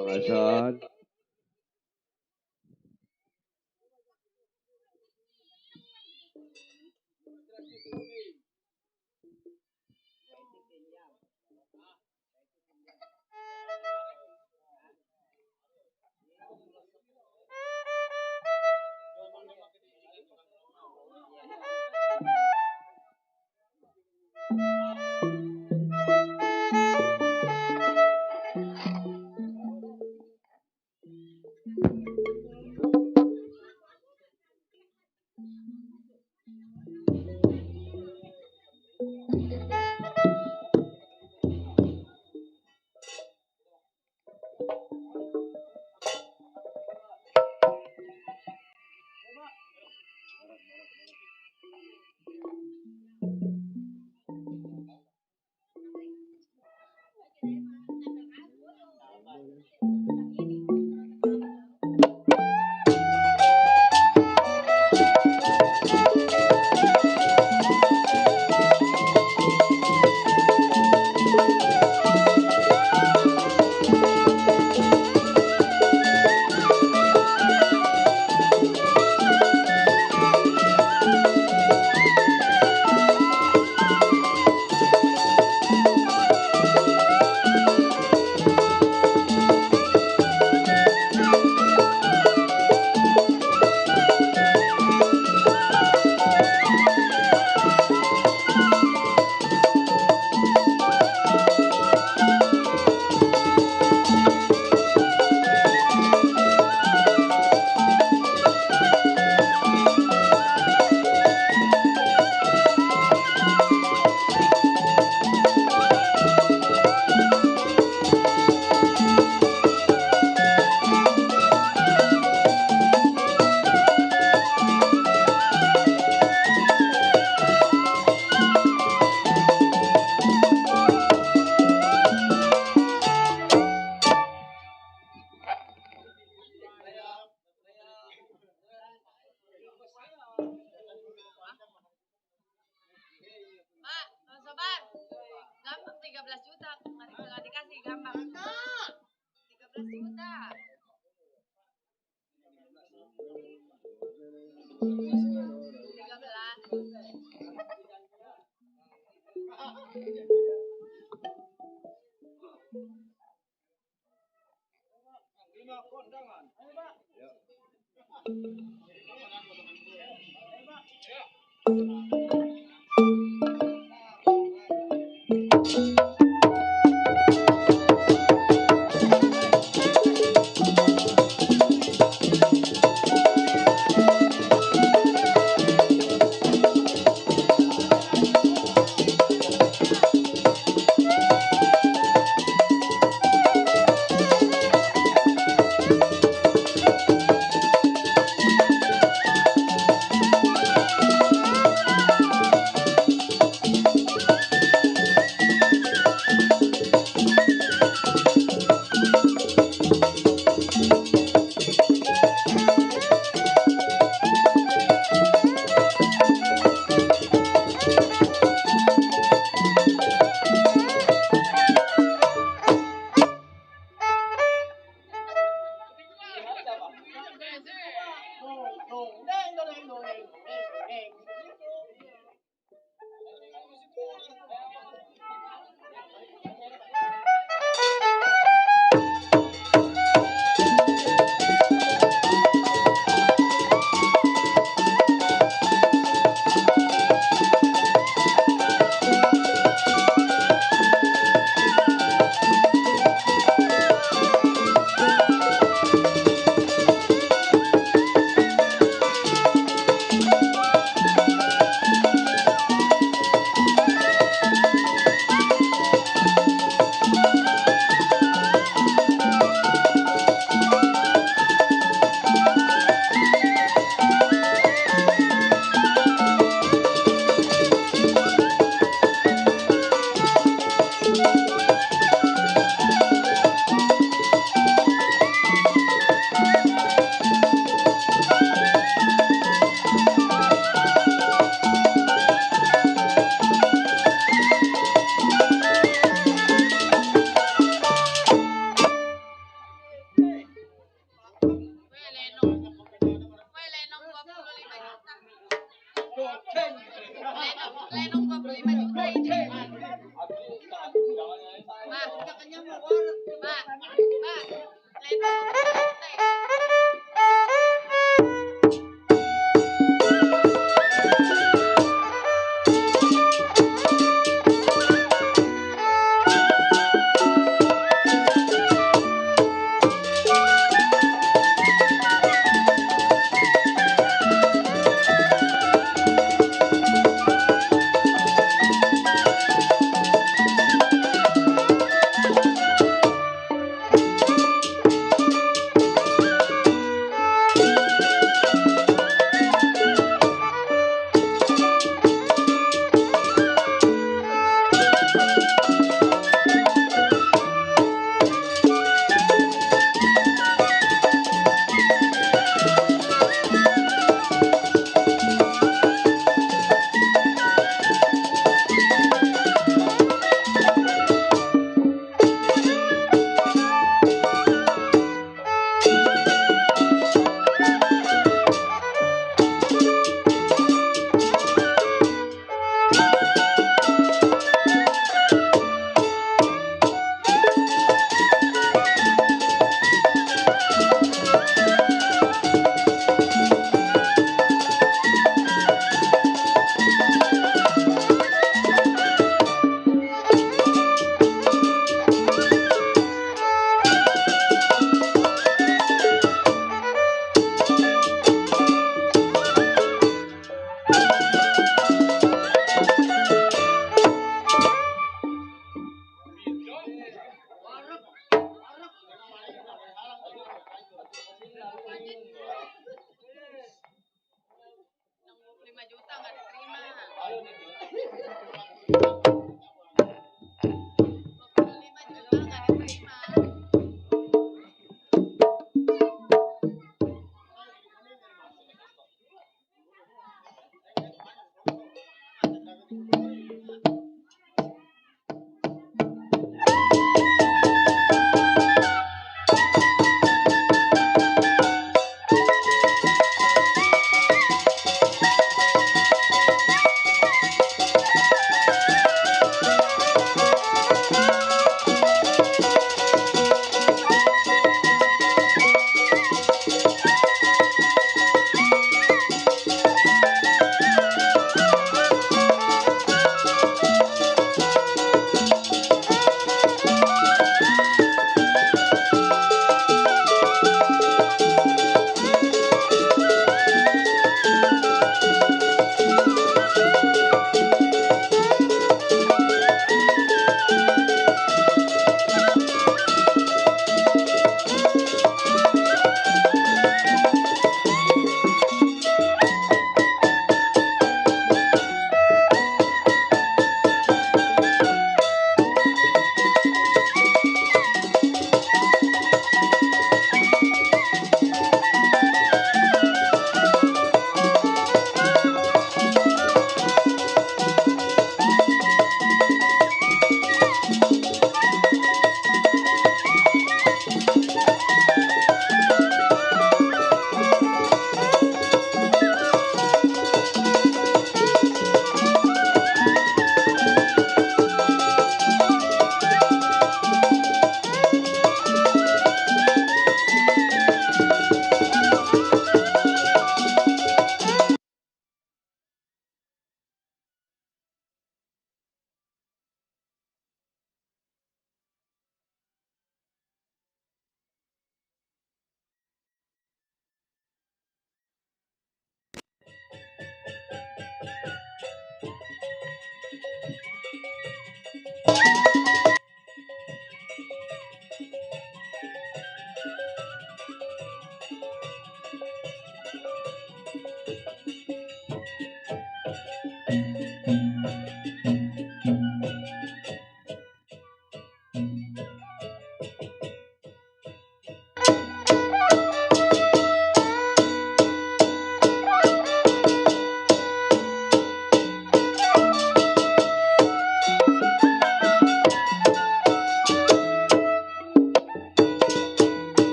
Pangasan.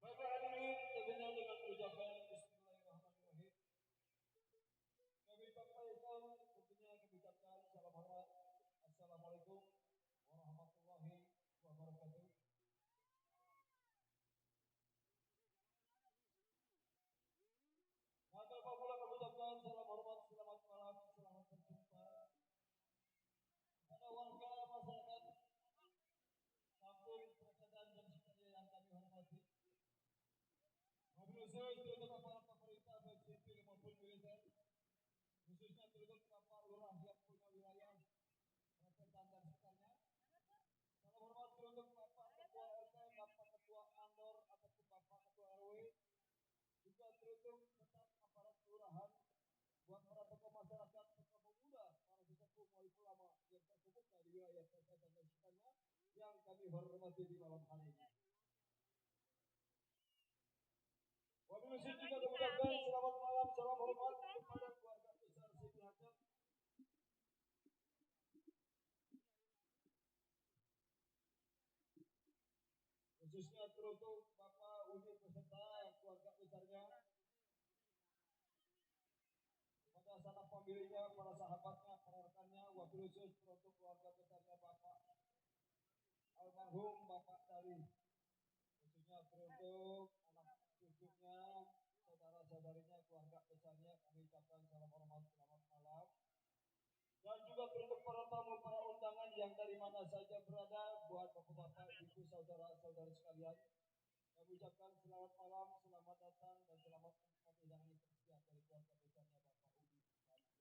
Bapak hadirin, tentunya dengan mengucapkan Bismillahirrahmanirrahim. Kami sampaikan, tentunya kami ucapkan salam hormat. Assalamualaikum warahmatullahi wabarakatuh. Maka pula kami ucapkan salam hormat, selamat malam, selamat berjumpa pada warga masyarakat kampung Perketan dan sekitarnya yang kami hormati. Mobil khusus untuk aparat pemerintah baik sipil maupun militer, khususnya untuk Bapak Lurah yang punya wilayah Perketan dan sekitarnya. Salam hormat untuk Bapak Ketua RT, Bapak Ketua Mandor ataupun Bapak Ketua RW, juga teruntuk tetap aparat kelurahan, buat para tokoh masyarakat, tokoh pemuda, para sesepuh wali ulama yang terkemuka di wilayah Perketan dan sekitarnya yang kami hormati di malam hari ini. Wabil khusus juga mengucapkan selamat malam, salam hormat kepada keluarga besar Sidrajat, khususnya teruntuk Bapak Udi beserta keluarga besarnya, kepada sanak familinya, para sahabatnya, para rekannya. Wabil khusus teruntuk keluarga besarnya Bapak almarhum Bapak Dali, khususnya teruntuk anak cucunya, saudara-saudarinya, keluarga besarnya, kami ucapkan salam hormat, selamat malam. Dan juga untuk para tamu, para undangan yang dari mana saja berada, buat bapak-bapak, ibu, saudara-saudari sekalian, kami ucapkan selamat malam, selamat datang, dan selamat menikmati hidangan yang tersiap dari keluarga besarnya Bapak Udi dan keluarga.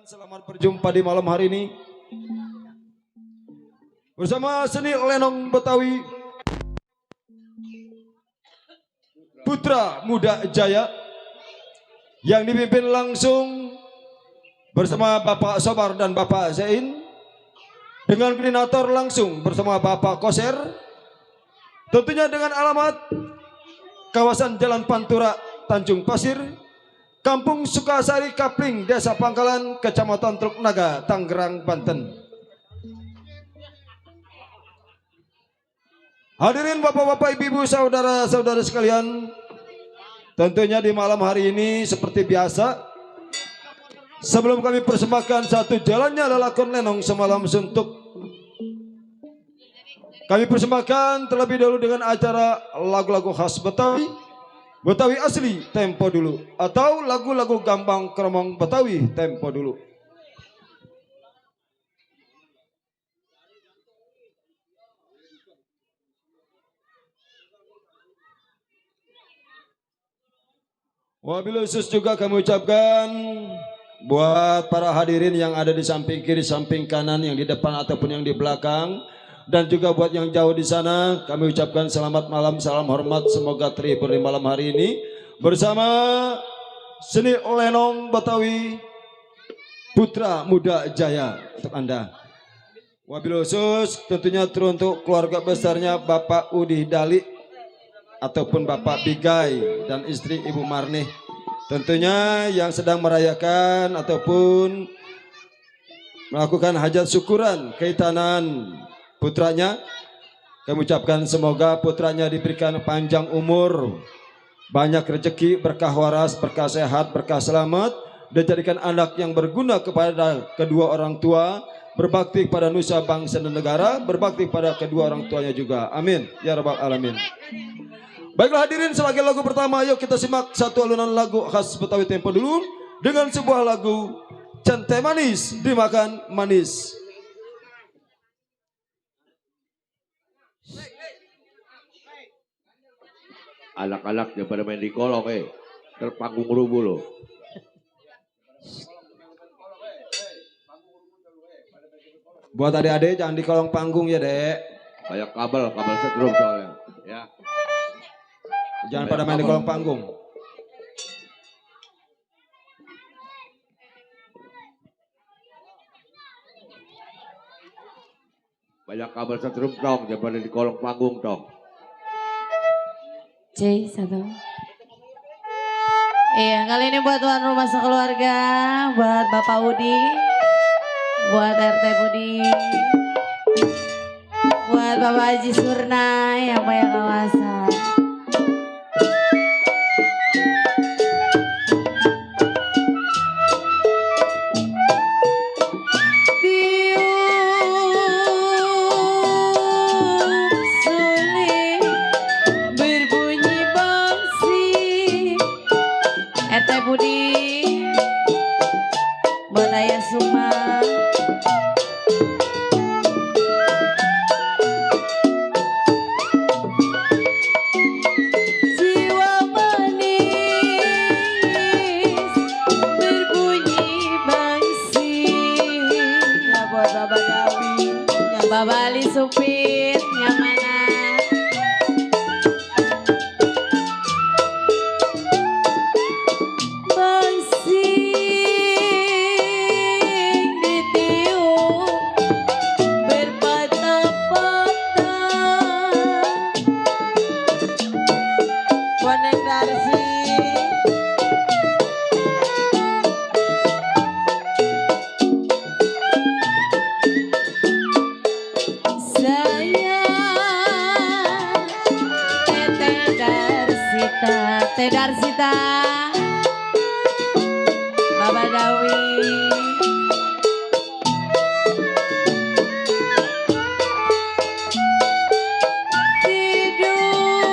Selamat berjumpa di malam hari ini bersama seni lenong Betawi Putra Muda Jaya yang dipimpin langsung bersama Bapak Sobar dan Bapak Zain, dengan koordinator langsung bersama Bapak Koser, tentunya dengan alamat kawasan Jalan Pantura, Tanjung Pasir, Kampung Sukasari Kapling, Desa Pangkalan, Kecamatan Teluk Naga, Tangerang, Banten. Hadirin bapak-bapak, ibu-ibu, saudara-saudara sekalian, tentunya di malam hari ini seperti biasa, sebelum kami persembahkan satu jalannya lelakon lenong semalam suntuk, kami persembahkan terlebih dahulu dengan acara lagu-lagu khas Betawi, Betawi asli tempo dulu, atau lagu-lagu gambang kromong Betawi tempo dulu. Wabil khusus juga kami ucapkan buat para hadirin yang ada di samping kiri, samping kanan, yang di depan ataupun yang di belakang, dan juga buat yang jauh di sana, kami ucapkan selamat malam, salam hormat, semoga terhibur di malam hari ini bersama seni lenong Betawi Putra Muda Jaya untuk Anda. Wabil khusus tentunya teruntuk keluarga besarnya Bapak Udi Dali ataupun Bapak Bigai dan istri Ibu Marnih, tentunya yang sedang merayakan ataupun melakukan hajat syukuran kehitanan putranya. Kami ucapkan semoga putranya diberikan panjang umur, banyak rezeki, berkah waras, berkah sehat, berkah selamat, dan jadikan anak yang berguna kepada kedua orang tua, berbakti pada nusa bangsa dan negara, berbakti pada kedua orang tuanya juga. Amin ya rabbal alamin. Baiklah hadirin, sebagai lagu pertama, yuk kita simak satu alunan lagu khas Betawi Tempo dulu dengan sebuah lagu Centai Manis Dimakan Manis. Anak-anaknya pada main di kolong terpanggung rubuh loh. Buat adik-adik jangan di kolong panggung ya dek. Kayak kabel setrum soalnya. Ya. Jangan pada main di kolong panggung. Banyak kabel setrum dong, jangan pada di kolong panggung dong. C1. Iya, kali ini buat tuan rumah sekeluarga, buat Bapak Udi, buat RT Budi, buat Bapak Haji Surnai yang banyak kawasan. Bapak Ali supir yang mana? Bangsing ditiup berpatah-patah Bonek Darsi. Teh Darsita, Bapak Dawi, tidur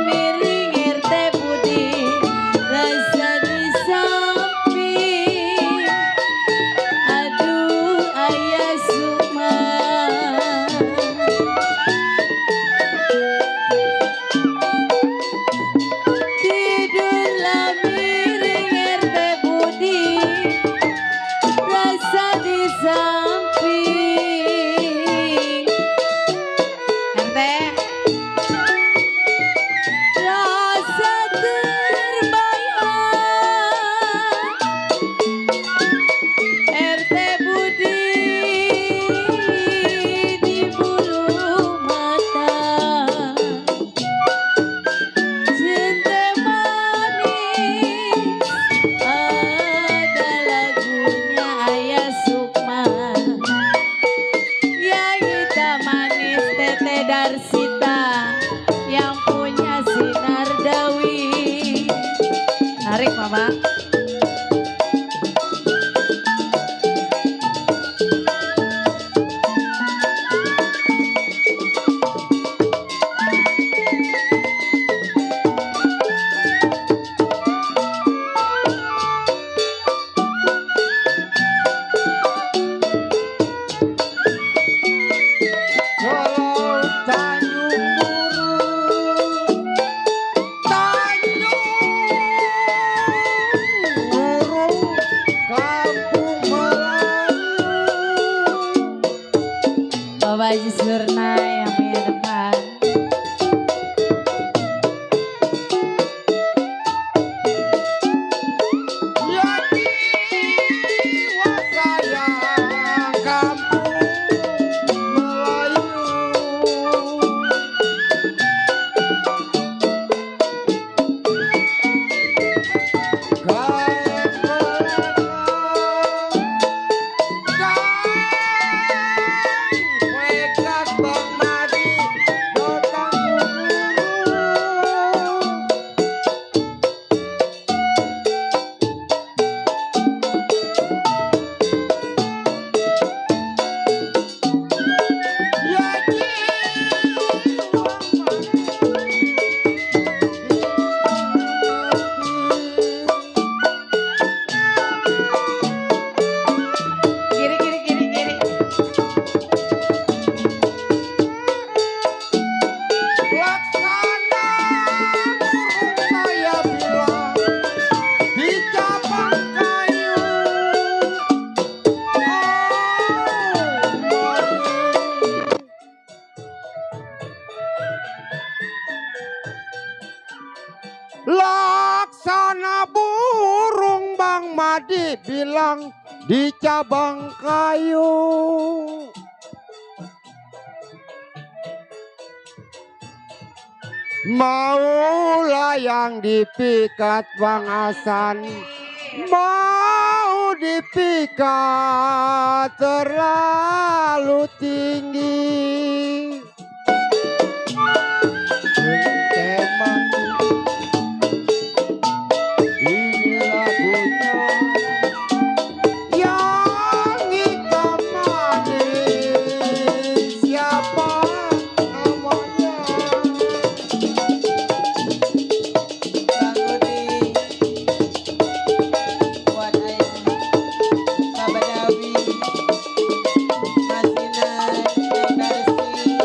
miring RT Budi, rasa di samping, aduh ayah Sukma. Darsita yang punya sinar dawi. Tarik Mama. Bapak Haji Surnai yang punya depan. Bang Madi bilang di cabang kayu. Maulah yang dipikat Bang Hasan, mau dipikat terlalu tinggi. Teman, ini lagunya yang hitam manis, siapa namanya? Bang Udi, buat ayah, Baba Dawi, Mas Inan, Neng Darsi.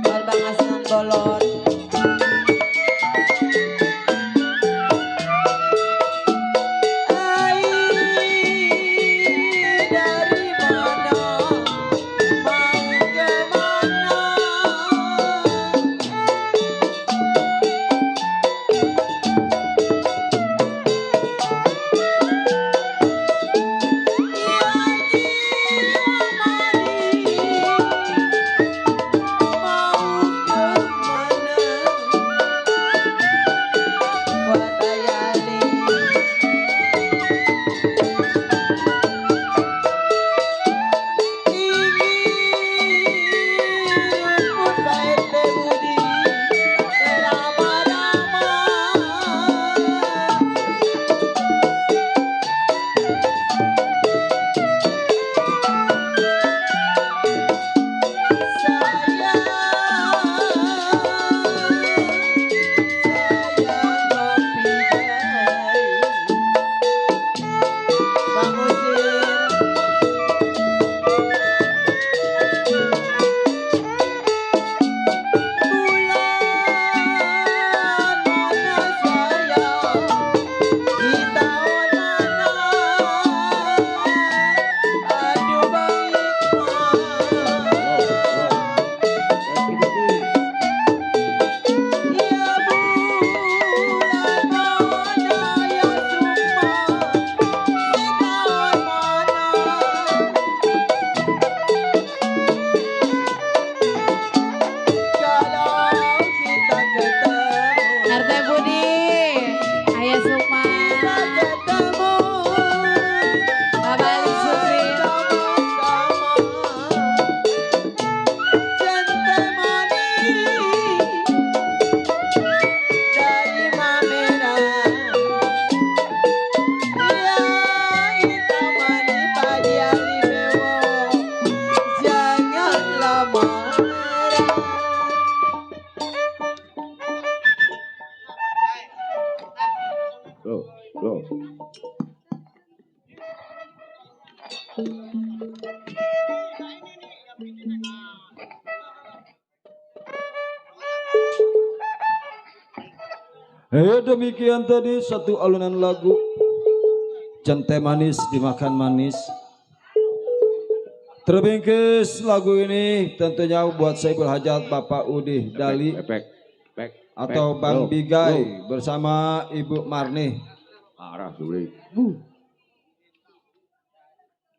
Buat Bang Asnan Bolon. Dari mana mau kemana? RT Budi, Ayah Sukma, Baba Ali Supri, dari Mamera, Itamani Padi Ali Mewo, janganlah marah. Loh, loh. Demikian tadi satu alunan lagu Centai Manis Dimakan Manis. Terbingkis lagu ini tentunya buat Saiful Hajat, Bapak Udi Dali Efek. atau Bang Bigai bersama Ibu Marni. Arah sulit.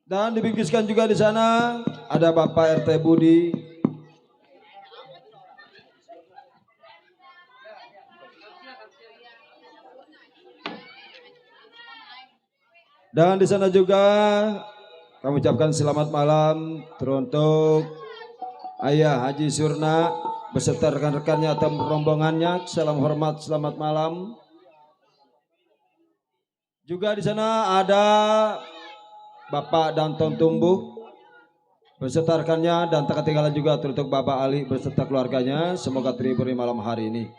Dan dibingkiskan juga di sana ada Bapak RT Budi. Dan di sana juga kami ucapkan selamat malam teruntuk Ayah Haji Surna beserta rekan-rekannya atau rombongannya. Salam hormat, selamat malam. Juga di sana ada Bapak Danton Tumbuh beserta rekannya dan tak ketinggalan juga teruntuk Bapak Ali beserta keluarganya. Semoga terhibur di malam hari ini.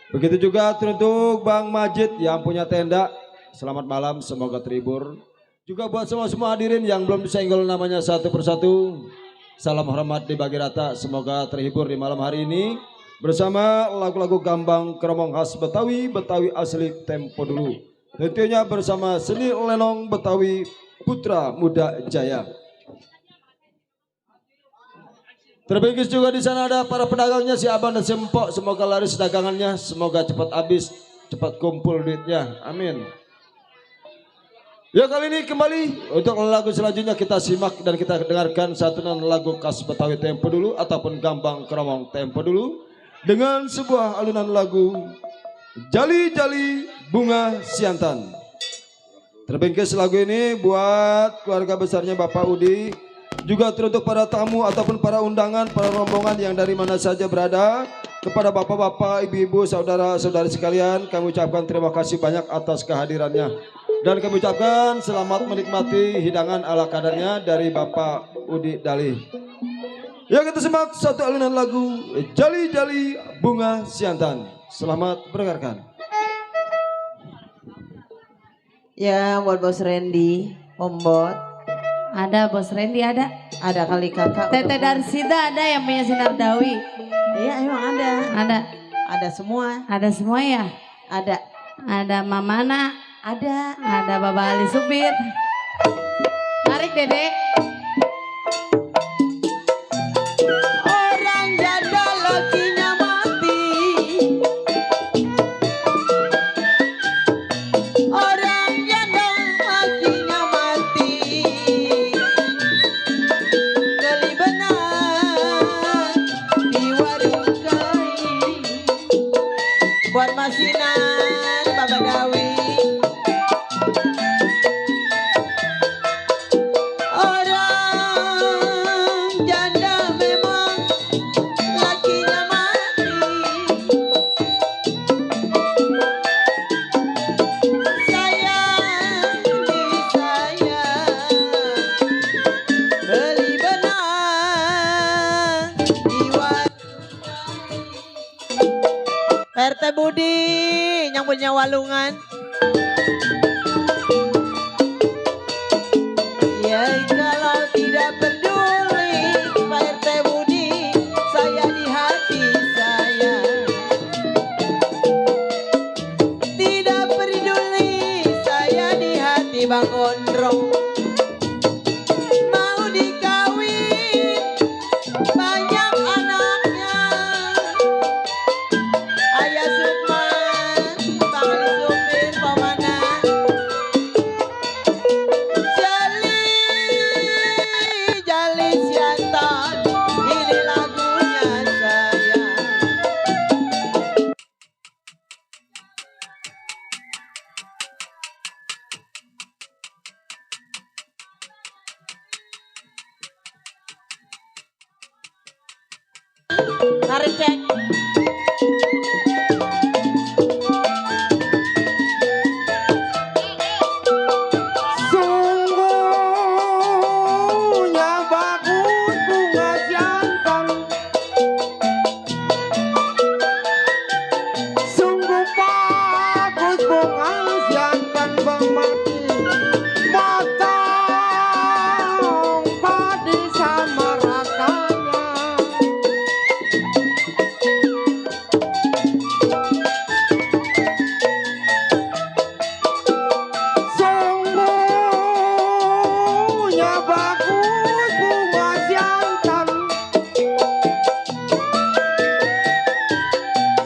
Begitu juga teruntuk Bang Majid yang punya tenda. Selamat malam, semoga terhibur. Juga buat semua hadirin yang belum disenggol namanya satu persatu. Salam hormat dibagi rata, semoga terhibur di malam hari ini bersama lagu-lagu gambang keromong khas Betawi, Betawi asli tempo dulu. Tentunya bersama seni lenong Betawi Putra Muda Jaya. Terbingkis juga di sana ada para pedagangnya si Abang dan si Empok. Semoga laris dagangannya, semoga cepat habis, cepat kumpul duitnya. Amin. Ya kali ini kembali untuk lagu selanjutnya kita simak dan kita dengarkan satuan lagu khas Betawi tempo dulu ataupun Gambang Kromong tempo dulu dengan sebuah alunan lagu Jali Jali Bunga Siantan. Terbingkis lagu ini buat keluarga besarnya Bapak Udi, juga teruntuk para tamu ataupun para undangan, para rombongan yang dari mana saja berada. Kepada bapak-bapak, ibu-ibu, saudara-saudari sekalian, kami ucapkan terima kasih banyak atas kehadirannya. Dan kami ucapkan selamat menikmati hidangan ala kadarnya dari Bapak Udi Dali. Ya kita simak satu alunan lagu Jali Jali Bunga Siantan. Selamat mendengarkan. Ya buat Bos Randy, Om Bot. Ada Bos Randy ada. Ada kali kakak. Tete Darsida ada yang punya Sinar Dawi. Iya emang ada. Ada. Ada semua. Ada semua ya. Ada. Ada Mamana. Ada. Ada Baba Ali Supir. Tarik Dede. Orang janda lakinya mati. Orang janda lakinya mati. Beli benang di warung kain. Buat masinan Baba Dawi. RT Budi yang punya walungan. Ya kalau tidak peduli Pak RT Budi, saya di hati saya. Tidak peduli saya di hati Bang Gondrong. Mau dikawin banyak anaknya. Ayah Sukman, Bang Ali Supir, Pamana. Jali, Jali Siantan, ini lagunya saya. Tarik cek. Sungguhnya bagus bunga siantan. Sungguh bagus bunga siantan bermati. Matang padi sama rasanya. Sungguhnya bagus bunga siantan.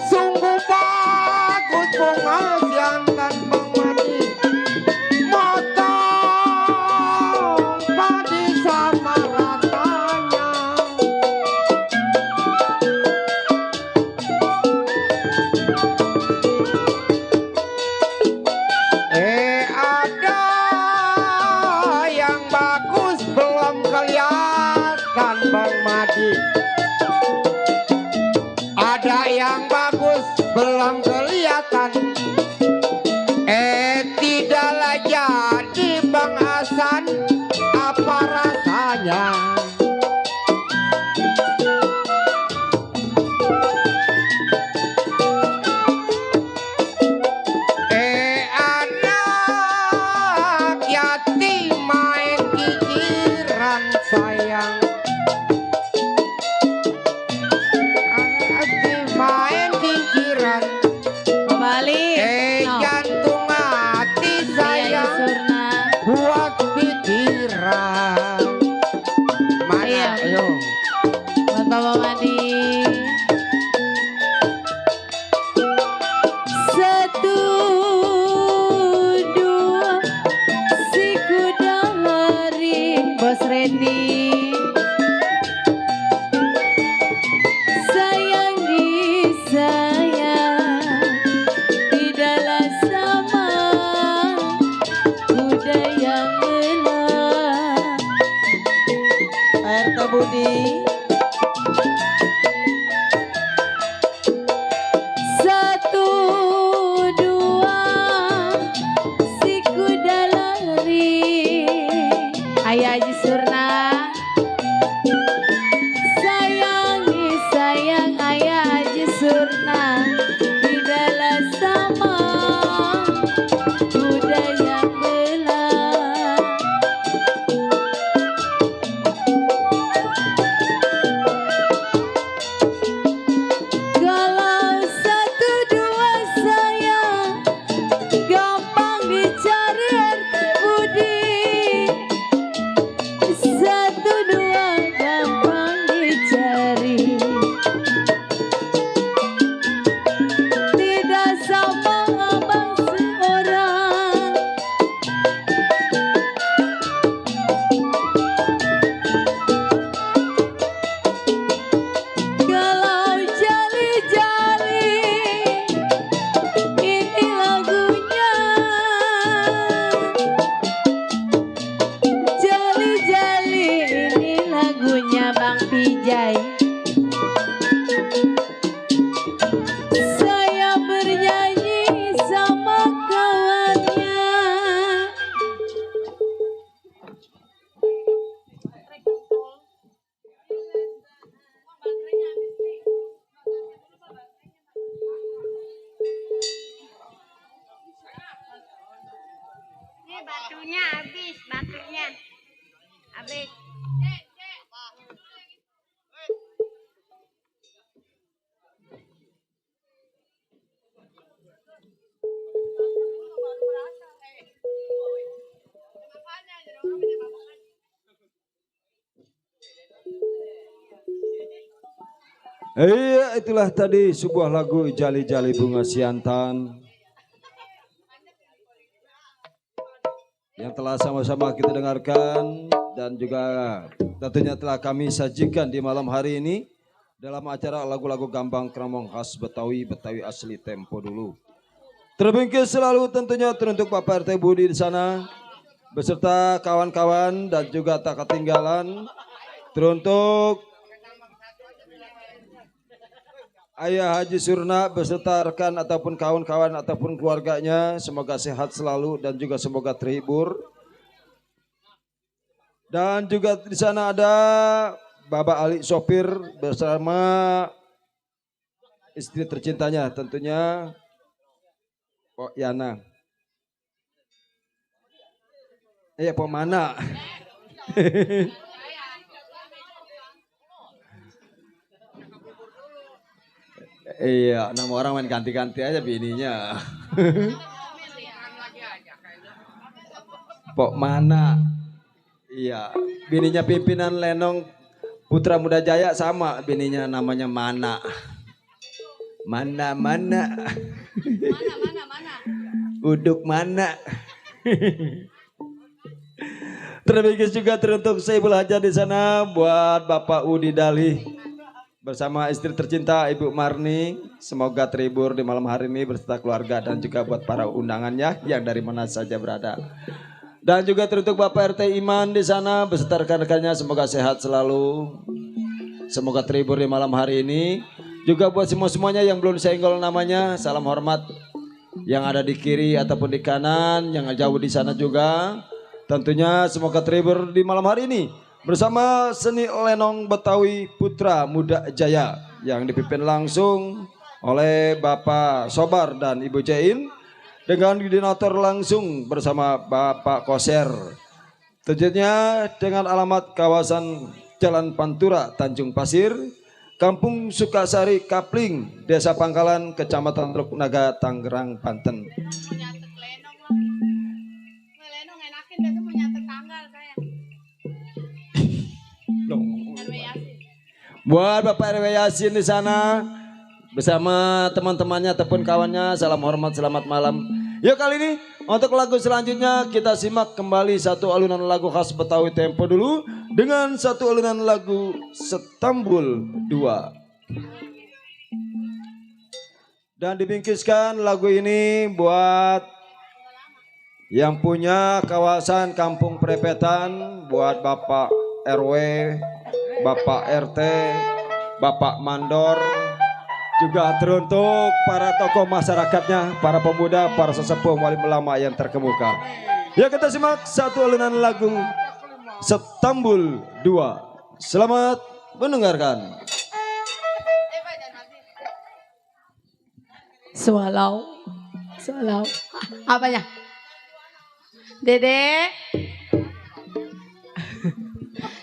Sungguh bagus bunga siantan bermati. Matang padi sama rasanya. Ada yang bagus belum kelihatan Bang Madi. Ada yang bagus belum kelihatan. Tidaklah jadi Bang Hasan, apa rasanya? Anak yatim main kikiran sayang. Yatim main kikiran. Baba Ali. sayang tidaklah sama kuda yang gelap. Pak RT Budi. Satu dua si kuda lari. Ayah Haji Surna. Sayangi sayang Ayah Haji Surna. Tidaklah sama kuda yang gelap. Kalau satu dua sayang gampang dicari RT Budi. Satu dua gampang dicari. Tidak sama abang seorang. Kalau jali-jali ini lagunya. Jali-jali ini lagunya Bang Pijay. Saya bernyanyi sama kawannya. Ini batunya habis, batunya habis. Iya, itulah tadi sebuah lagu Jali-Jali Bunga Siantan yang telah sama-sama kita dengarkan dan juga tentunya telah kami sajikan di malam hari ini dalam acara lagu-lagu gambang kromong khas Betawi, Betawi asli tempo dulu. Terbingkis selalu tentunya teruntuk Bapak RT Budi di sana beserta kawan-kawan dan juga tak ketinggalan teruntuk Ayah Haji Surna beserta rekan ataupun kawan-kawan ataupun keluarganya, semoga sehat selalu dan juga semoga terhibur. Dan juga di sana ada Bapak Ali sopir bersama istri tercintanya tentunya Pok Yana. Pok Mana. Iya, 6 orang main ganti-ganti aja bininya. Pok Mana. Iya, bininya pimpinan Lenong Putra Muda Jaya sama bininya namanya Mana. Mana. Mana. Uduk Mana. Terbaik juga teruntuk Saiful Hajar di sana buat Bapak Udi Dali bersama istri tercinta Ibu Marni. Semoga terhibur di malam hari ini beserta keluarga dan juga buat para undangannya yang dari mana saja berada. Dan juga teruntuk Bapak RT Iman di sana beserta rekan-rekannya, semoga sehat selalu. Semoga terhibur di malam hari ini. Juga buat semuanya yang belum senggol namanya, salam hormat. Yang ada di kiri ataupun di kanan, yang jauh di sana juga. Tentunya semoga terhibur di malam hari ini bersama seni lenong Betawi Putra Muda Jaya yang dipimpin langsung oleh Bapak Sobar dan Ibu Jain dengan koordinator langsung bersama Bapak Koser. Tentunya dengan alamat kawasan Jalan Pantura, Tanjung Pasir, Kampung Sukasari, Kapling, Desa Pangkalan, Kecamatan Teluk Naga, Tangerang, Banten. Lenong enakin dia tuh mau nyatet tanggal saya. RW Yasin. Buat Bapak RW Yasin di sana bersama teman-temannya ataupun kawannya, salam hormat, selamat malam. Yuk kali ini untuk lagu selanjutnya kita simak kembali satu alunan lagu khas Betawi tempo dulu dengan satu alunan lagu Setambul 2. Dan dibingkiskan lagu ini buat yang punya kawasan Kampung Prepetan, buat Bapak RW, Bapak RT, Bapak Mandor, juga teruntuk para tokoh masyarakatnya, para pemuda, para sesepuh wali ulama yang terkemuka. Ya, kita simak satu alunan lagu Setambul 2. Selamat mendengarkan. Swallow. Apanya? Dede.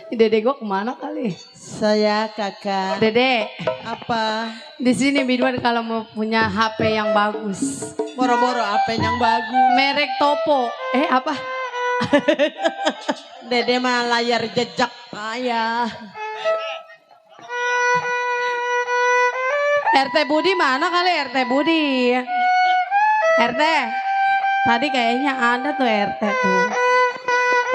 Dede gue kemana kali? Saya kakak. Dede. Apa? Di sini Midwan kalau mau punya HP yang bagus. Boro-boro apa yang bagus? Merek Topo. Apa? Dede mah layar jejak. Ayah. RT Budi mana kali RT Budi? RT. Tadi kayaknya ada tuh RT tuh.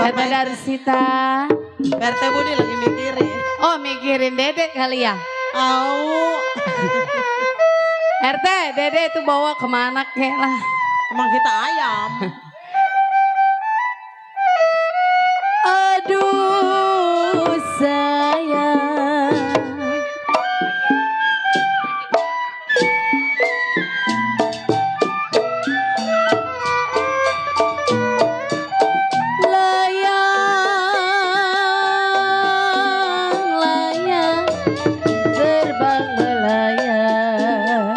RT Darsita. RT Budi lagi mikirin. Oh, mikirin Dede kali ya? Au. RT, Dede itu bawa kemana kek lah? Emang kita ayam. Aduh sayang, layang-layang terbang melayang.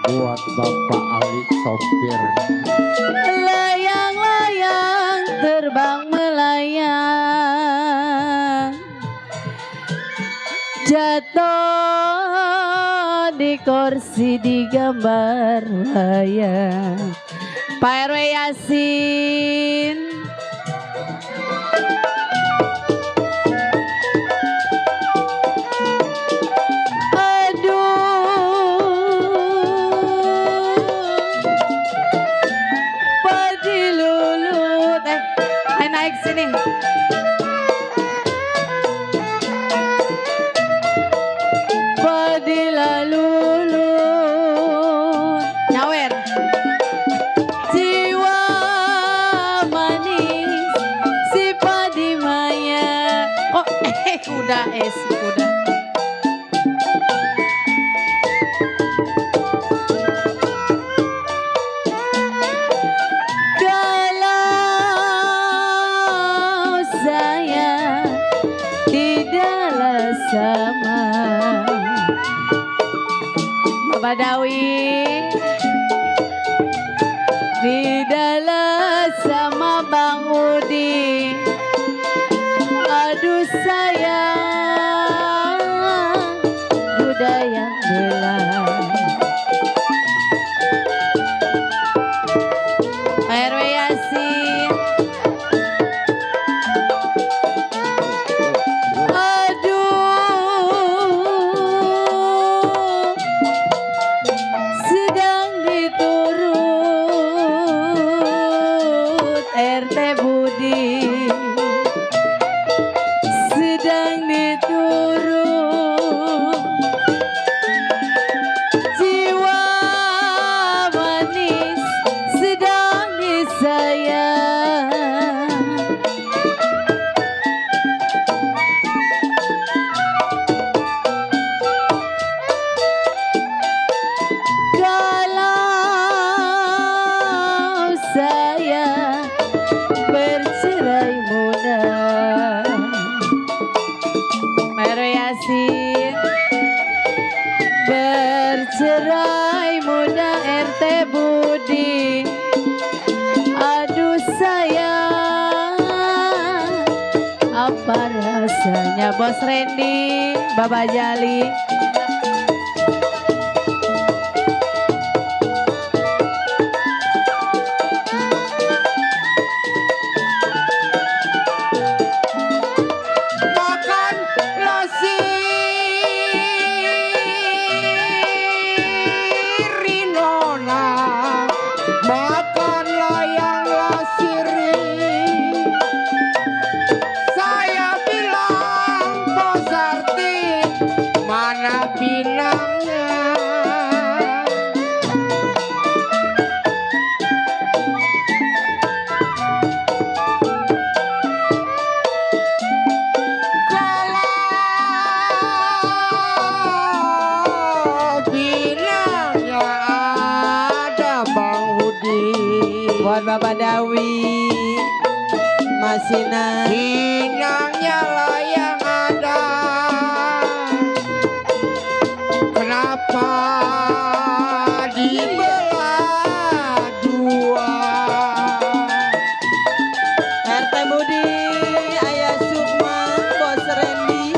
Buat Bapak Ali sopir. Layang-layang terbang melayang, jatuh di kursi di gambar layang. Pak RW Yasin. Naik sini. Padila lulu nyawer. Jiwa manis si padi maya. Oh, kuda si kuda. Sama Bapak Dawi di dalam sama Bang Udi. Aduh sayang, kuda yang belah. RW Yasin. RT Budi sedang diturun, jiwa manis sedang disayang. Kalau saya bercerai muda, Mero Yasin. Bercerai muda RT Budi. Aduh sayang, apa rasanya Bos Randy, Bapak Jali. Makan layang lasiri. Saya bilang Bos Arti, mana bilangnya ada Bang Budi. Buat Bapak Dawi, Mas Sinar. Bilangnya lah yang ada. Kenapa dibelah dua? RT Budi, Ayah Sukma, Bos Randy.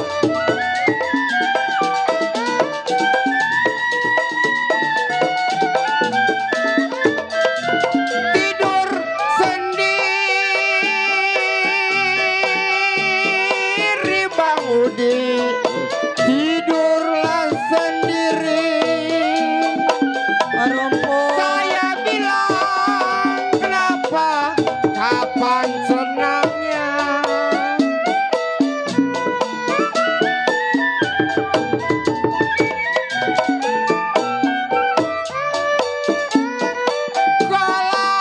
Tidur sendiri Bang Udi, tidurlah sendiri. Rumput. Saya bilang kenapa, kapan senangnya? Kalau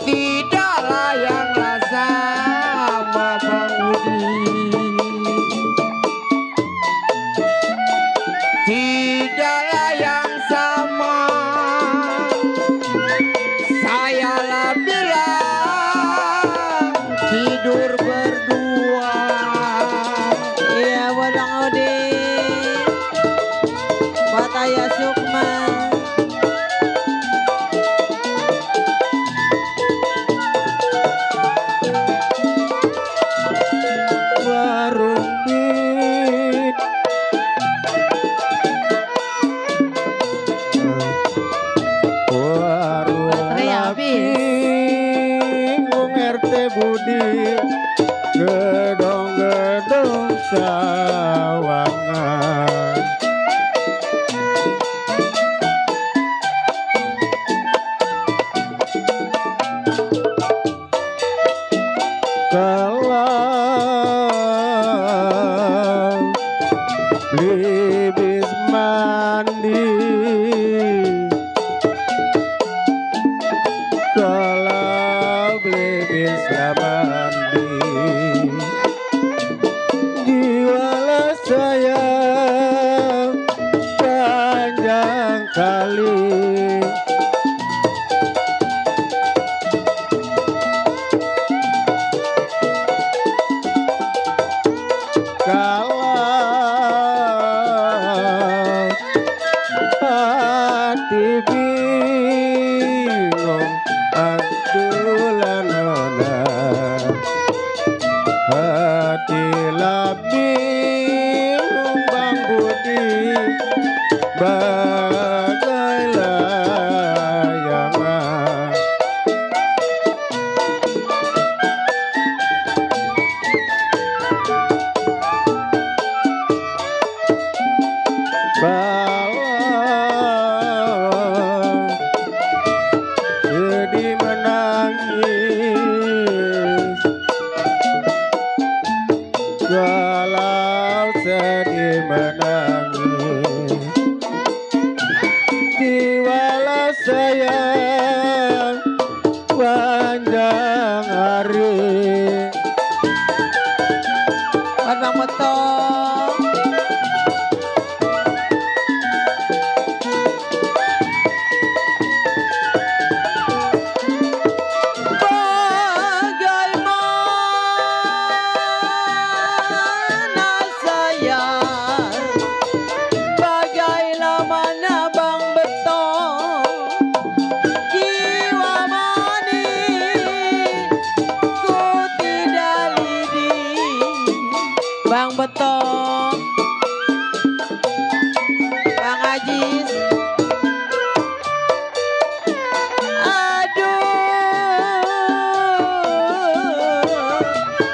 tidak layanglah sama Bang Budi, tidaklah yang sama. Saya lah bilang tidur berdua. Iya, buat Bang Odi. Buat Ayah Sukma. Warung Bit, warung Baterai habis. Laping, RT Budi, gedong-gedong sawangan. Kalau libis mandi, kalau libis mandi, jiwalah saya panjang kali. Kalau hati bingung, adulah nona, hati lah bingung Bang Budi, bagai layangan. Bawa sedih menangis, kalau sedih menangis, jiwalah sayang panjang hari. Buat Bang Betong. Bagaimana saya, bagaimana mana Bang Betong, jiwa manis ku tidak lidi. Bang Betong, Bang Ajis. Aduh,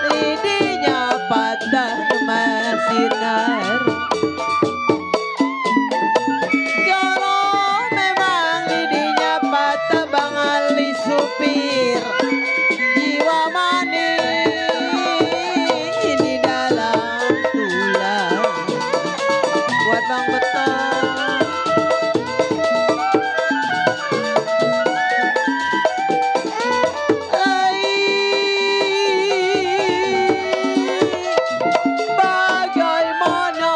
lidinya patah Mas Sinar. Kalau memang lidinya patah Bang Ali supir, jiwa manis ini dalam tulang. Buat Bang Betong. Bagaimana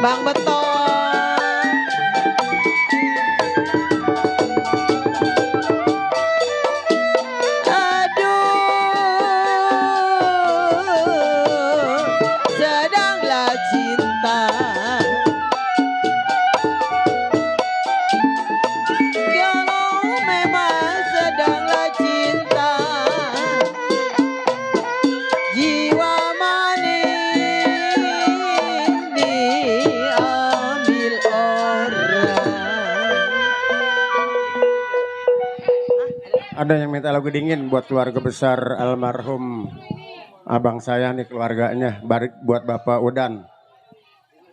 Bang Beton. Aduh, sedanglah cinta. Kalau memang sedanglah cinta, jiwa manis diambil orang. Ada yang minta lagu dingin buat keluarga besar almarhum abang saya nih keluarganya. Barik buat Bapak Udan.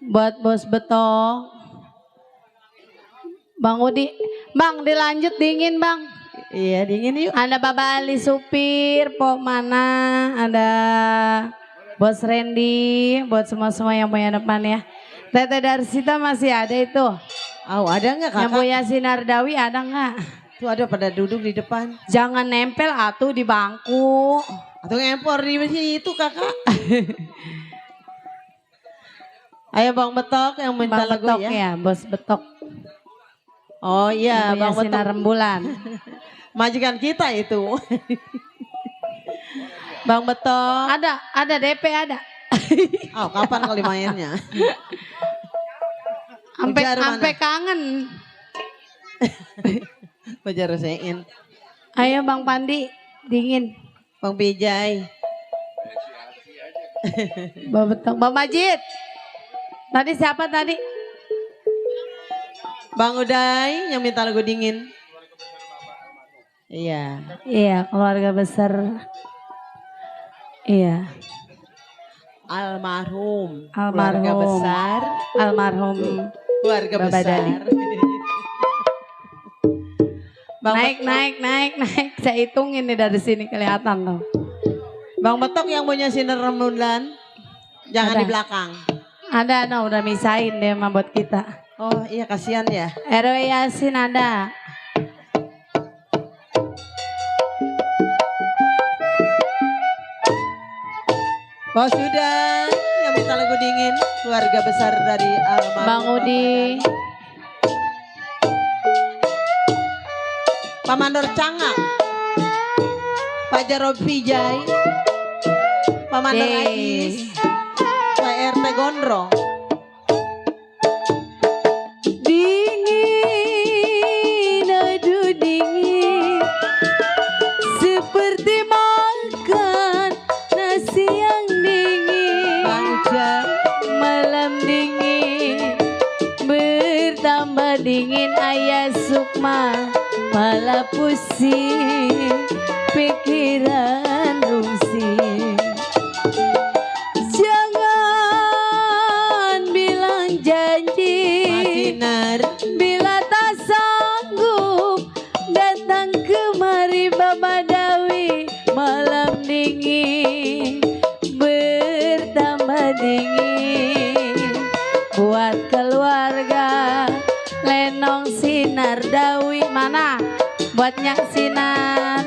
Buat Bos Beto. Bang Udi. Bang dilanjut dingin bang. Iya dingin yuk. Ada Bapak Ali supir, Pok Mana, ada Bos Randy, buat semua-semua yang punya depan ya. Tete Darsita masih ada itu. Oh ada nggak Yang kakak? punya Sinar Dawi ada nggak? Tuh ada pada duduk di depan. Jangan nempel atuh di bangku. Atau ngempor di situ kakak. Ayo Bang Betok yang minta Bang lagu Betok ya. ya, Bos Betok. Oh iya Yang punya Bang Betok. Sinar Rembulan. Majikan kita itu. Bang Betok. Ada DP ada. Oh kapan kali mainnya? Ujar mana? Sampai kangen. Pajar sein. Ayo Bang Pandi, dingin. Bang Pijay. Bang Betok, Bang Majid. Tadi siapa tadi? Bang Uday yang minta lagu dingin. Iya. Iya, keluarga besar. Iya, Almarhum. Keluarga Almarhum. besar. almarhum. Keluarga Bapak besar. Bang Naik. Saya hitungin nih dari sini kelihatan tuh. Bang Betok yang punya sinar rembulan. Jangan Ada. di belakang. Ada, no, udah misain deh sama buat kita. Oh iya kasihan ya. RW Yasin ada. Bos sudah yang minta lagu dingin. Keluarga besar dari almarhum Bang Udi. Pak Mandor Cangak. Pak Jarod Vijay. Pak Mandor Yeay. Ais. Pak RT Gondrong. Dingin, aduh dingin. Seperti makan nasi yang dingin. Bang Ujang. Malam dingin, bertambah dingin ayah Sukma. Malah pusing, pikiran rungsing. Jangan bilang janji, Mas Sinar. bila tak sanggup datang kemari Bapak Dawi. Malam dingin, bertambah dingin. Buat keluarga Lenong Sinar Dawi mana? Buat Nyak Sinar,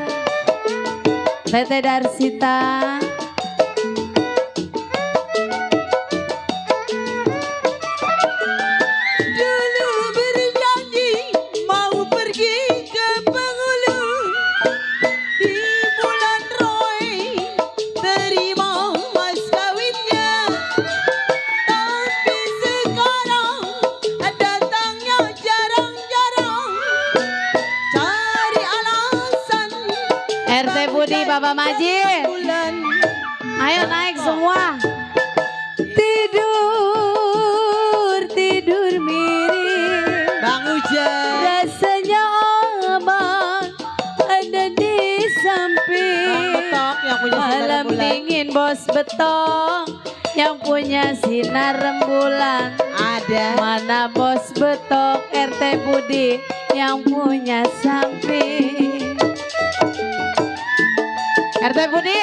Tete Darsita. Dulu berjanji mau pergi ke Bengkulu di bulan Roy, terima mas kawinnya. Tapi sekarang datangnya jarang-jarang, cari alasan. RT Budi Bapak Majid. Bulan Ayo naik semua. Tidur miring. Bang Ujang. Rasanya abang ada di Bang samping. Betok yang punya sinar Malam rembulan. dingin Bos Betok yang punya sinar rembulan. Ada. Mana Bos Betok RT Budi yang punya samping. RT Budi.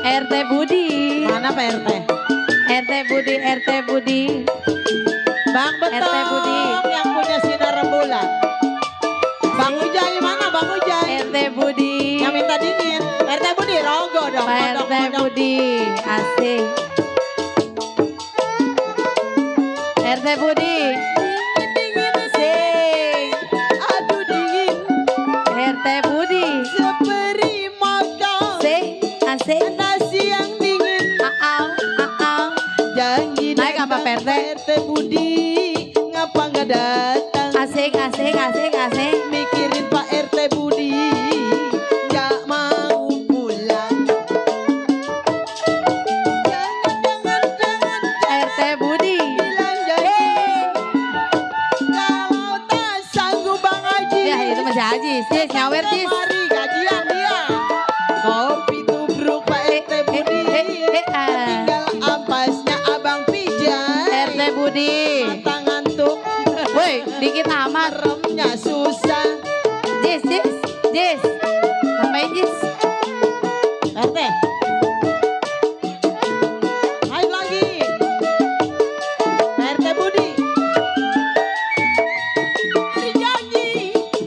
RT Budi. Mana Pak RT? RT Budi. Bang Betok RT Budi. yang punya sinar rembulan. Bang Ujay mana Bang Ujay? RT Budi. Yang minta dingin. RT Budi rogo dong. Pak kodok, RT kodok. Budi. Asik. RT. RT Budi ngapa nggak datang? Asik, asik, asik, asik. Mikirin Pak RT Budi nggak mau pulang. Jangan RT Budi. bilang janji kalau tak sanggup Bang Haji. Ya itu masih Haji. Sis, nyawer Sis. Mari gajian dia. Kopi tubruk Pak RT Budi. Tinggal ampasnya Abang pijat. RT Budi. Mata ngantuk, Woi, dikit amat. meremnya susah. Jis, Jis, Jis. Tambahin Jis. RT. Ayo lagi. RT Budi. Berjanji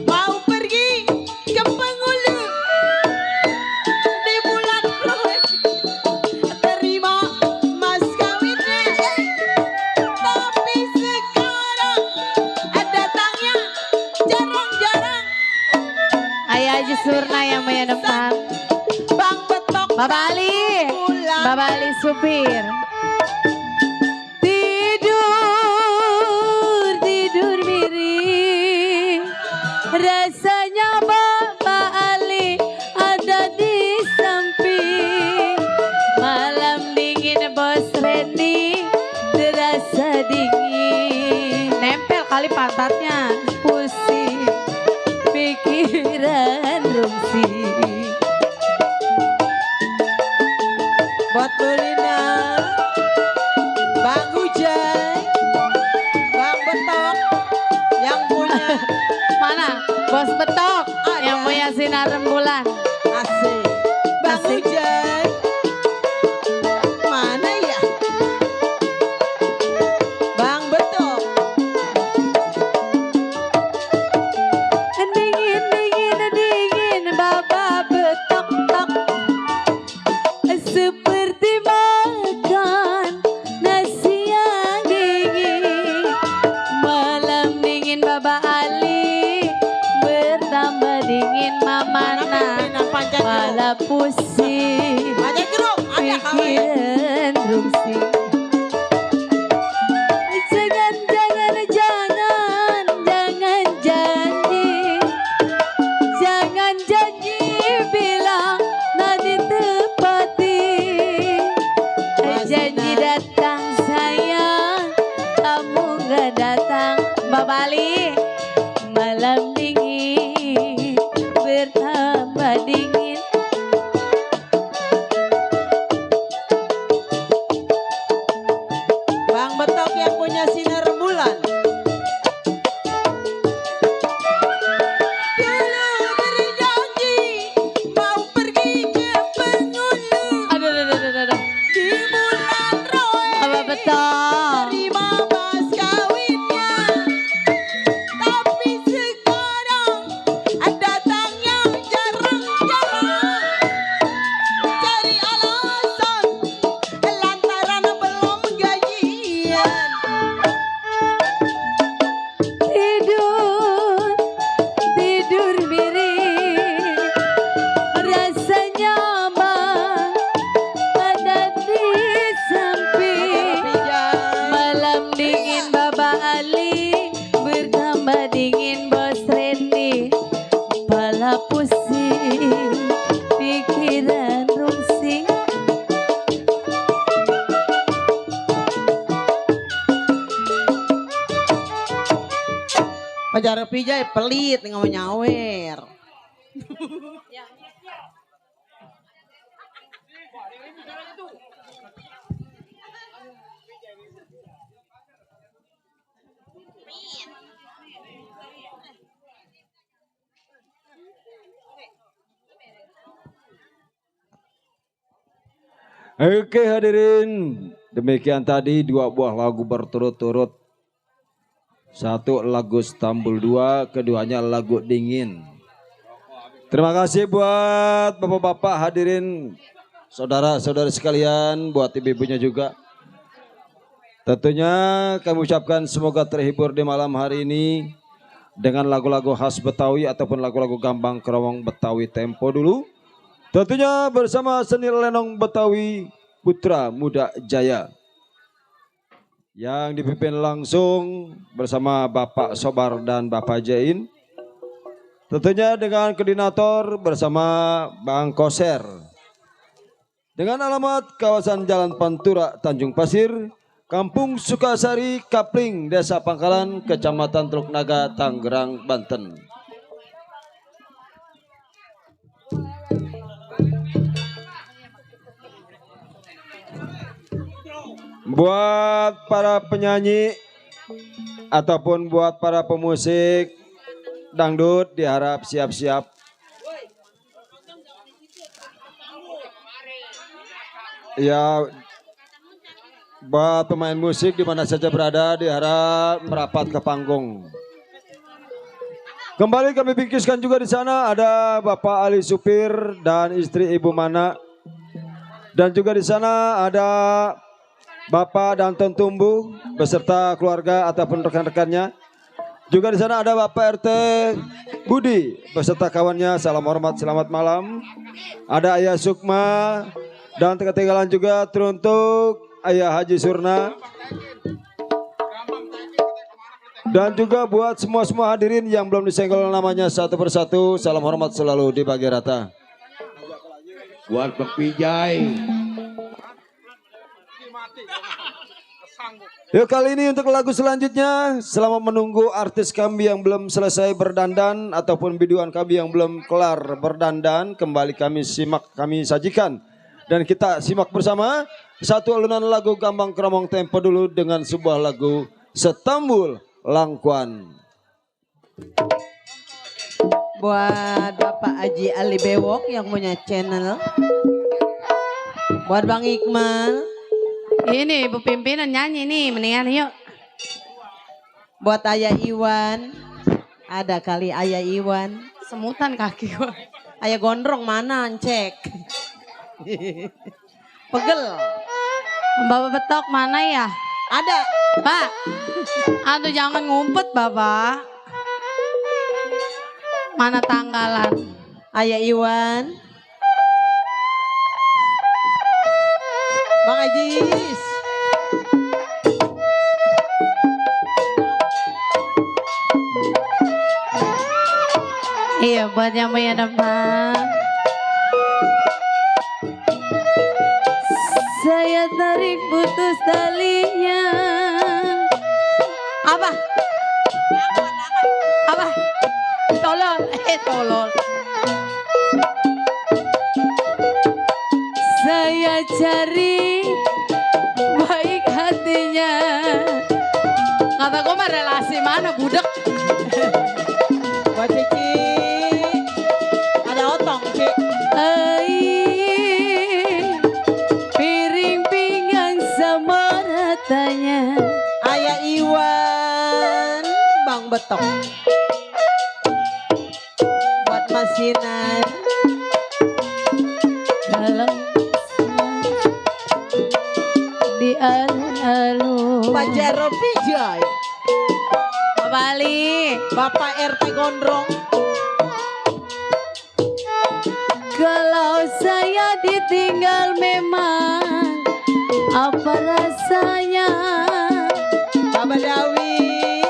mau pergi ke Pengulu di bulan Roy. Terima mas kawinnya. Tapi sekarang datangnya jarang-jarang. Ayah Haji Surna yang menyenempan. Bang Betok Bapak Ali. pulang. Bapak Ali supir. Tidur, tidur miring. Rasanya Bapak Ali ada di samping. Malam dingin Bos Randy terasa dingin. Nempel kali pantatnya. Pusing pikiran rungsing. Buat Lulina, Bang Hujan, Bang Betok yang punya Mana? Bos Betok Ada. yang punya sinar rembulan. asik. Bang Asik. Hujan, mana ya? Bang Betok, Dingin, dingin, dingin, Bapak Betok tok. Seperti makan nasi yang dingin. Malam dingin Bapak Ali bertambah dingin Mamana. pimpinan Panjat Jeruk. Kepala pusing, Panjat Jeruk, ada kawan. pikiran rungsing. Jangan, jangan, jangan, jangan janji. Jangan janji bilang nanti tepati. Janji datang sayang, kamu gak datang. Mbak Bali, malam dingin bertambah dingin. Bang Betok yang punya sinar rembulan. Dulu berjanji mau pergi ke Pengulu Aduh, aduh, aduh, aduh, aduh. di bulan Roy. Apa betul? Terima mas kawinnya. Tapi sekarang datangnya jarang-jarang. Cari alasan lantaran belum gajian. Tidur, tidur miring. Rasanya mah ada di samping. Malam dingin Bapak Ali bertambah dingin Bos Randy. Kepala pusing, pikiran rungsing. Pacar pijai pelit nggak mau nyawer. Oke hadirin, demikian tadi dua buah lagu berturut-turut. Satu lagu Stambul 2, keduanya lagu Dingin. Terima kasih buat bapak-bapak hadirin, saudara-saudari sekalian, buat ibu-ibunya juga. Tentunya kami ucapkan semoga terhibur di malam hari ini dengan lagu-lagu khas Betawi ataupun lagu-lagu gambang kerowong Betawi tempo dulu. Tentunya bersama seni lenong Betawi Putra Muda Jaya yang dipimpin langsung bersama Bapak Sobar dan Bapak Jain. Tentunya dengan koordinator bersama Bang Koser. Dengan alamat kawasan Jalan Pantura, Tanjung Pasir, Kampung Sukasari, Kapling, Desa Pangkalan, Kecamatan Teluk Naga, Tangerang, Banten. Buat para penyanyi ataupun buat para pemusik dangdut diharap siap-siap. Ya, buat pemain musik di mana saja berada diharap merapat ke panggung. Kembali kami bingkiskan juga di sana ada Bapak Ali Supir dan istri Ibu Mana. Dan juga di sana ada Bapak Danton Tumbuh beserta keluarga ataupun rekan-rekannya. Juga di sana ada Bapak RT Budi beserta kawannya. Salam hormat, selamat malam. Ada Ayah Sukma dan ketinggalan juga teruntuk Ayah Haji Surna. Dan juga buat semua hadirin yang belum disenggol namanya satu persatu, salam hormat selalu dibagi rata. Buat Bang Pijay. Yuk kali ini untuk lagu selanjutnya, selama menunggu artis kami yang belum selesai berdandan ataupun biduan kami yang belum kelar berdandan, kembali kami simak, kami sajikan. Dan kita simak bersama satu alunan lagu Gambang Kromong Tempo dulu dengan sebuah lagu Setambul Langkuan. Buat Bapak Haji Ali Bewok yang punya channel. Buat Bang Iqmal. Ini Ibu pimpinan nyanyi nih, mendingan yuk. Buat Ayah Iwan. Ada kali Ayah Iwan. Semutan kaki gua. Ayah Gondrong mana cek. Pegel. Bapak Betok mana ya? Ada. Pak. Aduh jangan ngumpet Bapak. Mana tanggalan? Ayah Iwan. Bang Ajis. Iya buat yang punya depan. Saya tarik putus talinya. Apa? Apa? Tolol, tolol. Saya cari baik hatinya. Kata gue mah relasi mana budek. Buat Cici. Ada otong Ci. Piring pinggan sama ratanya. Ayah Iwan. Bang Betok. Buat Mas Sinan. Dalam di alun-alun. Pak Jero Pijay. Pak Bali. Bapak RT Gondrong. Kalau saya ditinggal memang apa rasanya? Bapak Dawi.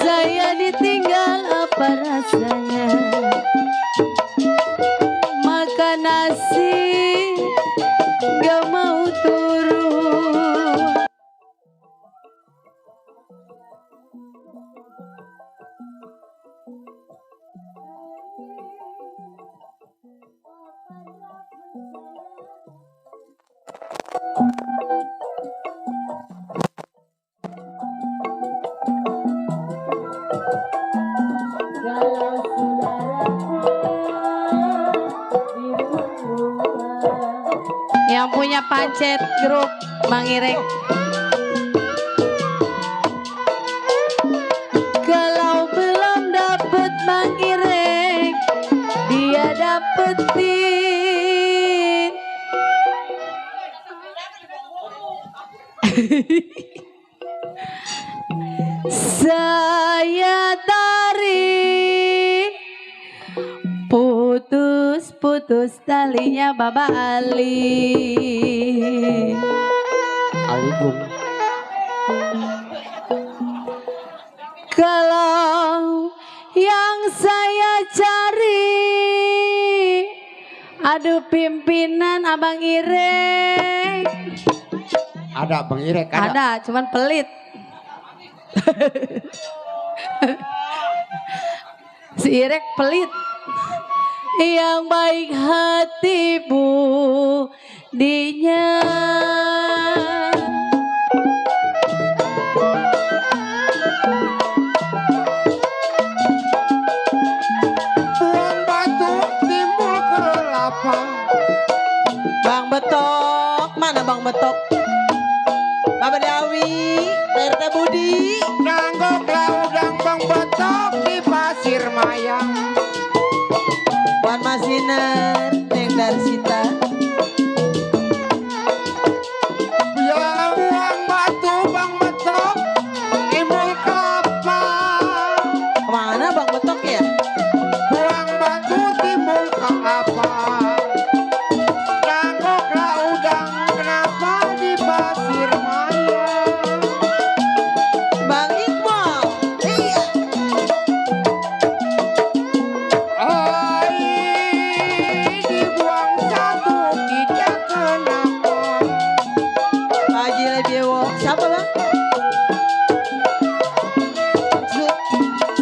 Saya ditinggal apa rasanya? Makan nasi gak mau turun. Yang punya pancet grup Mang Ireng. Kalau belum dapet Mang Ireng, dia dapetin. Saya tarik putus talinya Baba Ali. Ali Bung. Aduh pimpinan Abang Irek. Ada Bang Irek ada. Ada, cuman pelit. Si Irek pelit. Yang baik hati budinya. Buang batu timbul kelapa. Bang Betok, mana Bang Betok? Bapak Dawi, RT Budi. Nanggok laudang Bang Betok di Pasir Mayang. Wan Masinar, Neng Darsita. Ya buang batu Bang Betok timbul kelapa. Mana Bang Betok ya? Buang batu timbul kelapa. Nanggok laudang kenapa di Pasir Mayang. Bang Iqbal. Iya. Dibuang satu tidak kenapa. Haji Lebiewo. Siapa Bang?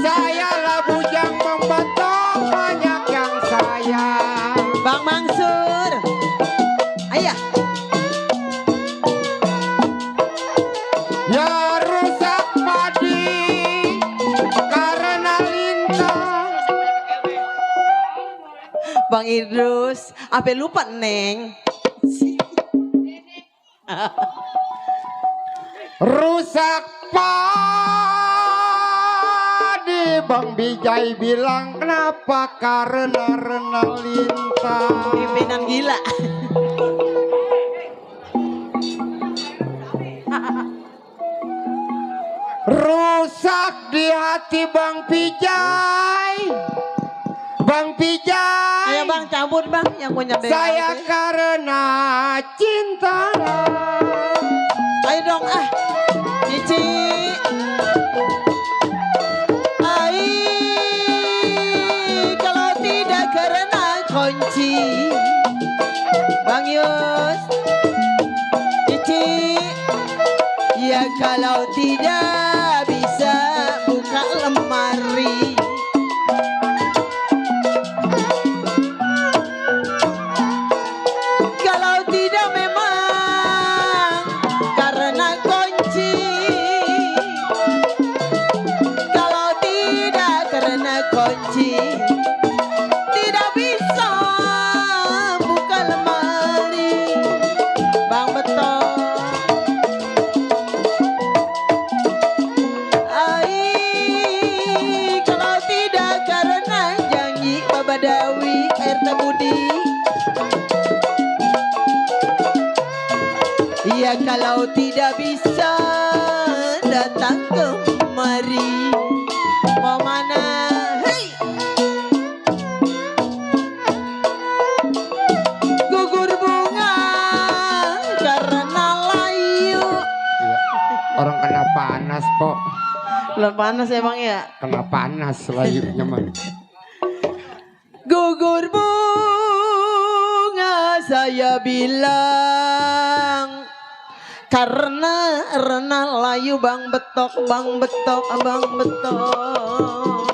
Saya lah bujang Bang Betok banyak yang sayang. Bang Mansur. Ayah. Ya rusak padi karena lintang. Bang Idrus. Apa lupa Neng? Rusak padi Bang Bijay bilang kenapa karena lintang. Pimpinan gila. Rusak di hati Bang Pijay. Bang Pijay. Ayo Bang campur Bang yang punya bengkel. Saya karena cinta. Ayo dong ah. Cici. Ai kalau tidak karena kunci. Bang Yus. Cici. Ya kalau tidak bisa buka lemari. Kalau tidak memang karena kunci. Kalau tidak karena kunci. Tidak bisa buka lemari. Bang Betok. Ai kalau tidak karena janji Bapak Dawi RT Budi. Ya kalau tidak bisa datang kemari. Mau mana? Hei! Gugur bunga karena layu. Orang kena panas kok. Belum panas emang ya? Kena panas layunya mah. Gugur bunga saya bilang karena layu Bang Betok, Bang Betok, Bang Betok.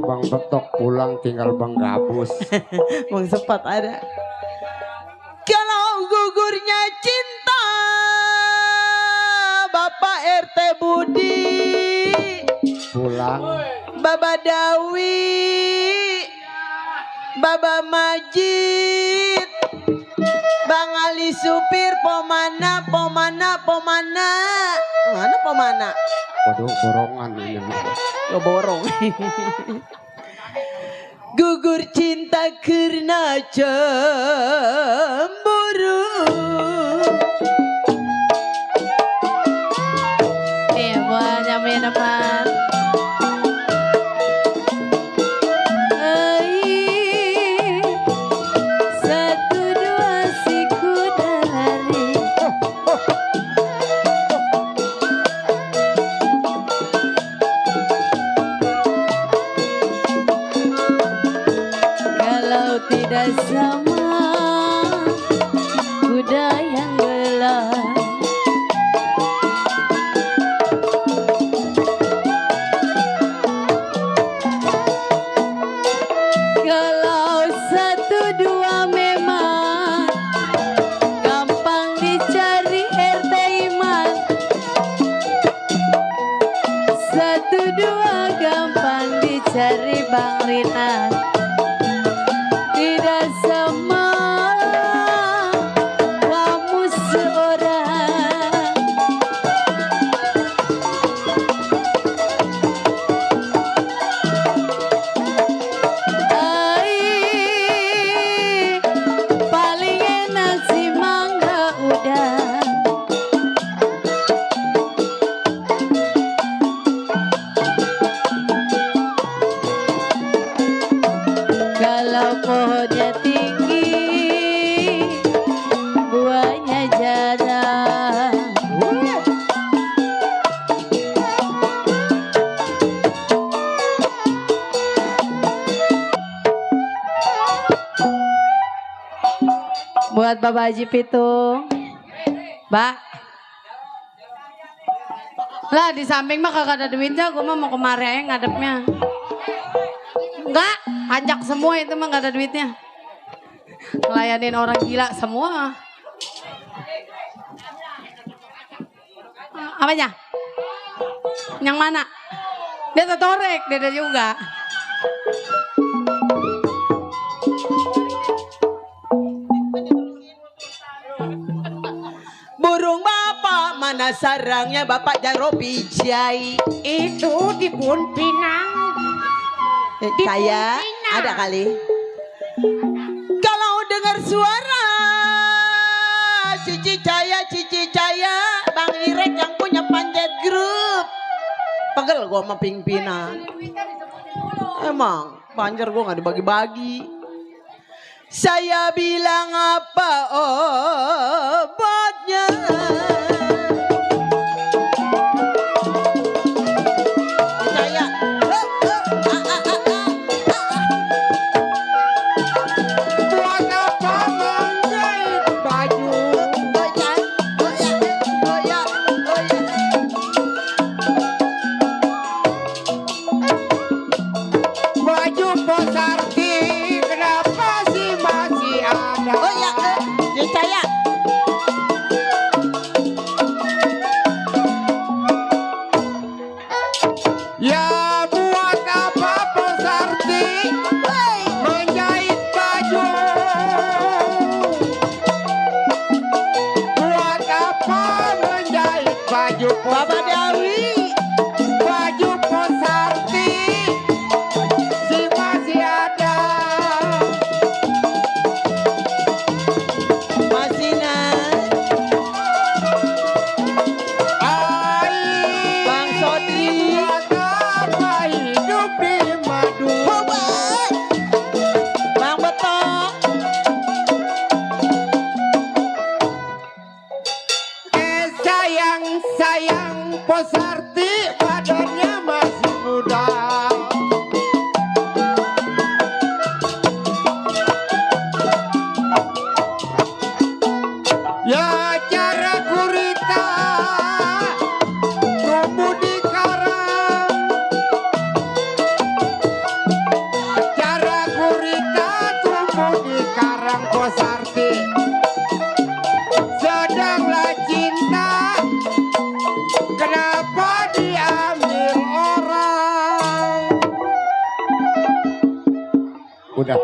Bang Betok pulang tinggal Bang Gabus. Bang Sepat ada. Kalau gugurnya cinta Bapak RT Budi, Pulang. Baba Dawi, Baba Majid, Bang Ali supir pomana. Mana pomana? Waduh borongan ini. Lo borong. Gugur cinta karena cemburu. Buat nyampe depan. Satu dua siku lari. Kalau tidak Bapak Haji Pitung. Mbak. Lah di samping mah kagak ada duitnya, gue mah mau kemari aja ngadepnya. Enggak, pajak semua itu mah gak ada duitnya. Ngelayanin orang gila semua. Apanya? Yang mana? Dia tertorek, dia juga. Burung bapak mana sarangnya bapak Jaro Pijai? Itu di Kebun Pinang. Saya Pinang. ada kali. Kalau dengar suara Cici Caya, Bang Irek yang punya Panjat Group. Pegel gua sama pimpinan. Emang panjer gua nggak dibagi-bagi. Saya bilang apa obatnya? Saya Buat apa menjahit baju? Baju Posarti kenapa sih masih ada? Oh ya, saya. Ya buat apa Posarti menjahit baju? Buat apa menjahit baju Bapak Posarti? Dewi. Baju Posarti si masih ada. Masina. Bang Sodri. Buat apa hidup di madu? Bang Betok. Sayang Posarti badannya masih muda. Ya cara gurita tumbuh di karang. Cara gurita tumbuh di karang Posarti. Sedanglah cinta kenapa diambil orang? Udah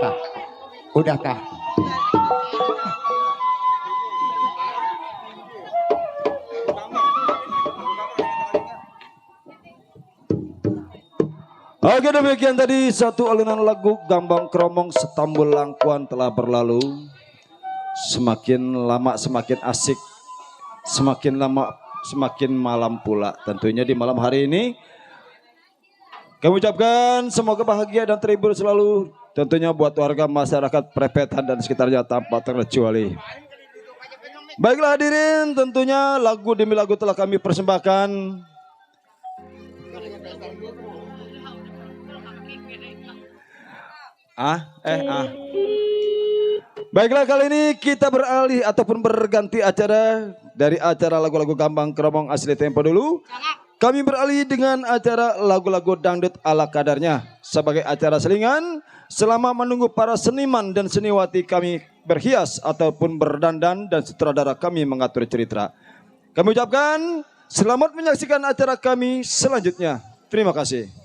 tah. Oke, demikian tadi satu alunan lagu Gambang Kromong Setambul Langkuan telah berlalu. Semakin lama semakin asik, semakin lama semakin malam pula. Tentunya di malam hari ini kami ucapkan semoga bahagia dan terhibur selalu. Tentunya buat warga masyarakat Prepetan dan sekitarnya tanpa terkecuali. Baiklah hadirin, tentunya lagu demi lagu telah kami persembahkan. Baiklah, kali ini kita beralih ataupun berganti acara dari acara lagu-lagu Gambang Kromong asli tempo dulu. Kami beralih dengan acara lagu-lagu dangdut ala kadarnya sebagai acara selingan selama menunggu para seniman dan seniwati kami berhias ataupun berdandan dan sutradara kami mengatur cerita. Kami ucapkan selamat menyaksikan acara kami selanjutnya. Terima kasih.